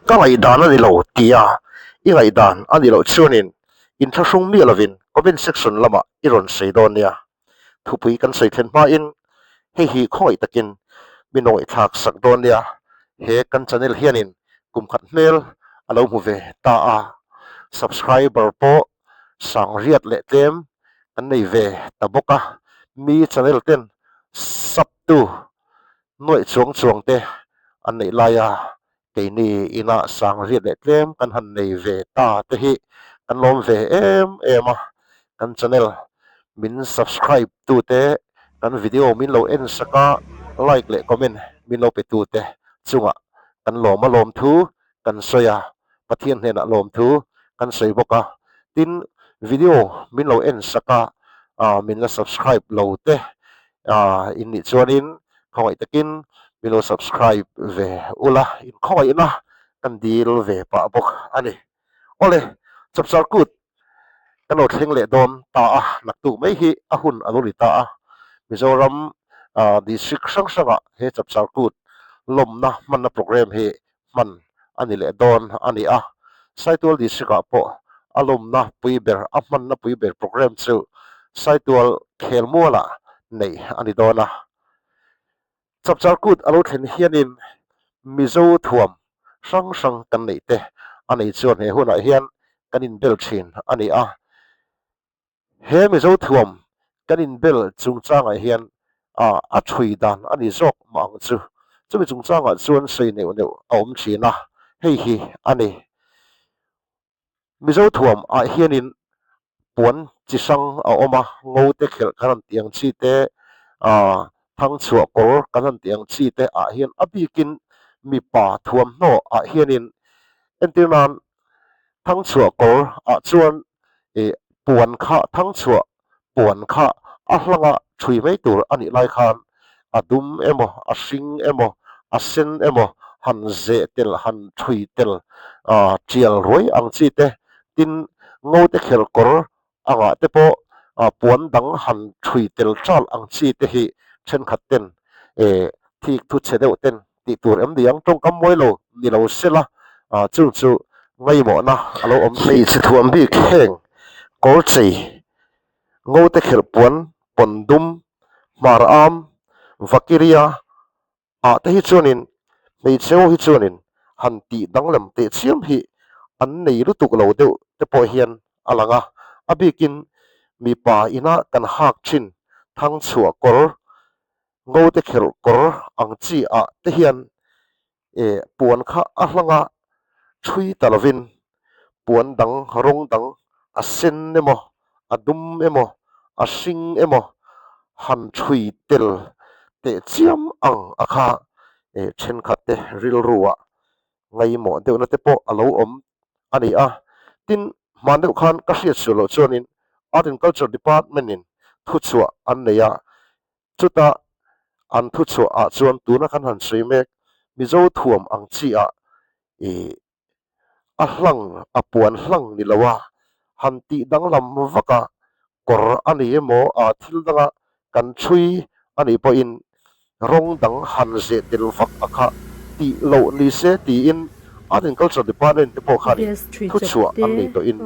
Ka ngaihdan a ni lo tia i ngaihdan a nih loh chuanin inthlahrung miah lovin comment section lamah i rawn sawi dawn nia. Thupui kan sawi thlen hmain hei hi khawngaih takin min rawngaihthlak sak dawn nia. He kan channel hianin kum khat hmel a lo hmu ve ta a, subscriber pawh sang riat leh tlem kan nei ve ta bawk a, mi channel ten sub tu nuaih chuang chuang te an neih laia keini inah sang riat leh tlem kan han nei ve ta te hi kan lawm ve em em a, kan channel min subscribe tu te, kan video min lo en sak a, like leh comment min lo pe tu te chungah kan lawm a lawm thu kan sawi a, Pathian hnenah lawm thu kan sawi bawk a, tin video min lo en sak a, min la subscribe lo te in nih chuanin khawngaih takin min lo subscribe ve ula inkhawngaihna kan dil ve pah bawk a ni. Awle, Chapchar Kut kan lo thleng leh dawn ta a, naktuk mai hi a hun a lo ni ta a, Mizoram district hrang hrangah he Chapchar Kut lawmna hmanna programme hi hman a ni leh dawn a ni a. Saitual District ah pawh a lawmna pui ber, a hmanna pui ber programme chu Saitual khelmualah neih a ni dawn a. Chapchar Kut a lo thlen hianin Mizo thuam hrang hrang kan neih te a nei chuan he hunah hian kan inbel thin a ni a. He Mizo thuam kan inbel chungchangah hian a thui dan a ni zawk mah ang chu. Chumi chungchangah chuan sawi neuh neuh a awm thin a, hei hi a ni. Mizo thuam ah hianin puan chi hrang a awm a, ngo te khelh kan han tih ang chi te, thangchhuah kawr kan han tih ang chi te ah hian a bikin mipa thuamhnaw ah hianin entir nan thangchhuah kawr ah chuan ih puan kha thangchhuah puan kha a hlanga thui mai tur a nih lai khan a dum emaw a hring emaw a sen emaw han zeh tel han thui tel ah tial ruai ang chi te tin ngo te kher kawr angah te pawh ah puan dang han thui tel ṭal ang chi te hi thenkhat ten eh thik thu chhe deuh ten tih tur em ni ang tawngkam mawi lo ni lo sela ah chung chu ngaimawhna a lo awm thei. Hmeichhe thuam bik heng kawr chei ngo te khelh puan pawn dum hmar am vakiria ah te hi chuanin hmeichhe ho hi chuanin han tih danglam teh chiam hi an nei lutuk lo deuh te pawh hian a lang a, a bikin mipa ina kan hak thin thangchhuah kawr ngo te kherh kawr ang chi ah te hian eh puan kha a hlang a thui ta lovin puan dang rawng dang a sen emaw a dum emaw a hring emaw han thui tel teh chiam ang a kha eh thenkhat te rilru ah ngaihmawh deuhna te pawh a lo awm a ni a. Tin, hman deuh khan ka hriat sual loh chuanin Art and Culture Department in thuchhuah an nei a, chuta an thuchhuah ah chuan tuna kan han sawi mek Mizo thuam ang chi ah ih a hlang a puan hlang ni lo a, han tih danglam vak a kawr a ni emaw ah thil danga kan chhui a nih pawhin rawng dang han zeh tel vak a kha tih loh ni se tiin Art and Culture Department te pawh khanin thuchhuah an nei tawhin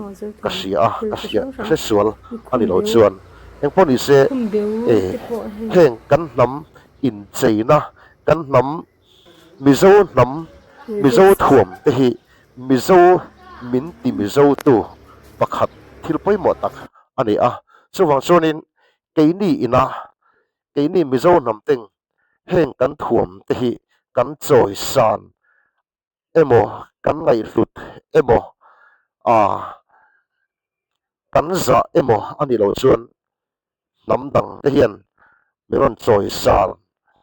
ka hria a, ka hria ka hre sual a ni lo chuan engpawh ni se heng kan hnam incheina kan hnam Mizo hnam Mizo thuam te hi Mizo min ti Mizo tu pakhat thil pawimawh tak a ni a, chuvang chuanin keini ina keini Mizo hnam teng heng kan thuam te hi kan chawi san emaw kan ngaihhlut emaw ah kan zah emaw a nih loh chuan hnam dang te hian mi rawn chawi sal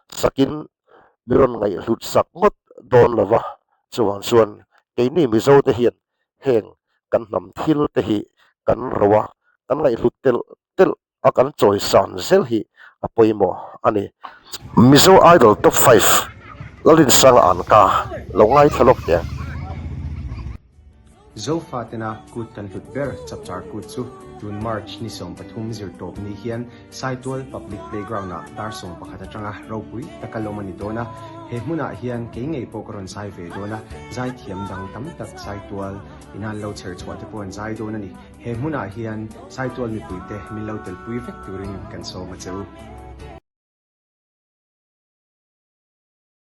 sakin mi rawn ngaihhlut sak ngawt dawn lo va, chuvang chuan keini Mizo te hian heng kan hnam thil te hi kan ro a, kan ngaihhlut telh telh a kan chawi san zel hi a pawimawh a ni. Mizo Idol Top 5 Lalinsanga an ka lo ngaithla lawk teh ang. Zofa tena kut kan hlut ber Chapchar Kut chu tun March ni 13 zirtawp ni hian Saitual Public Playground ah dar 11 atanga ropui taka lawm a ni dawn a. He hmunah hian kei ngei pawh ka rawn zai ve dawn a, zaithiam dang tam tak Saitual ina an lo chher chhuah te pawh an zai dawn a ni. He hmunah hian Saitual mipuite min lo telpui vek turin kan sawm a che u.